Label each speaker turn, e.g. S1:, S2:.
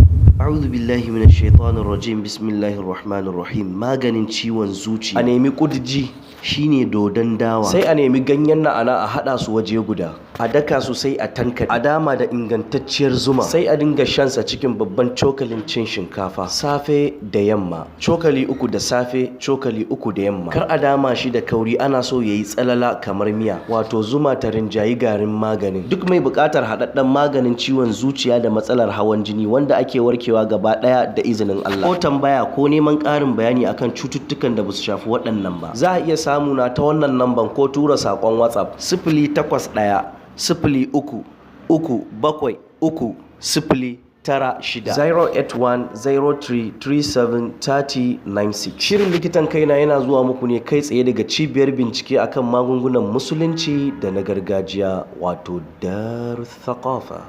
S1: A'udhu billahi minash shaitanir rajim. Bismillahir rahmanir rahim. Maganin ciwon zuciya. A nemi kudji, shine dodon dawa. Sai a nemi ganyen na'ana, a hada su waje guda. A daka su, sai a tankaɗe. A dama da ingantacciyar zuma. Sai a dinga shansa cikin babban cokalin cin shinkafa. Safe da yamma. Cokali uku da safe, cokali uku da yamma. Kar a dama shi da kauri, ana so yayi tsalala kamar miya. Wato zuma ta rinjayi garin maganin. Duk mai buƙatar haɗaɗɗen maganin ciwon zuciya da matsalar hawan jini wanda ake warkewa gaba ɗaya da izinin Allah. Ko tambaya ko neman ƙarin bayani akan cututtukan da basu shafi waɗannan ba, za a iya samu na ta wannan namban ko tura saƙon WhatsApp: 08103373096, 08103373096. Shirin Likitan Kaina yana zuwa muku ne kai tsaye daga cibiyar bincike akan magungunan musulunci da na gargajiya, wato Dar Thaqafa.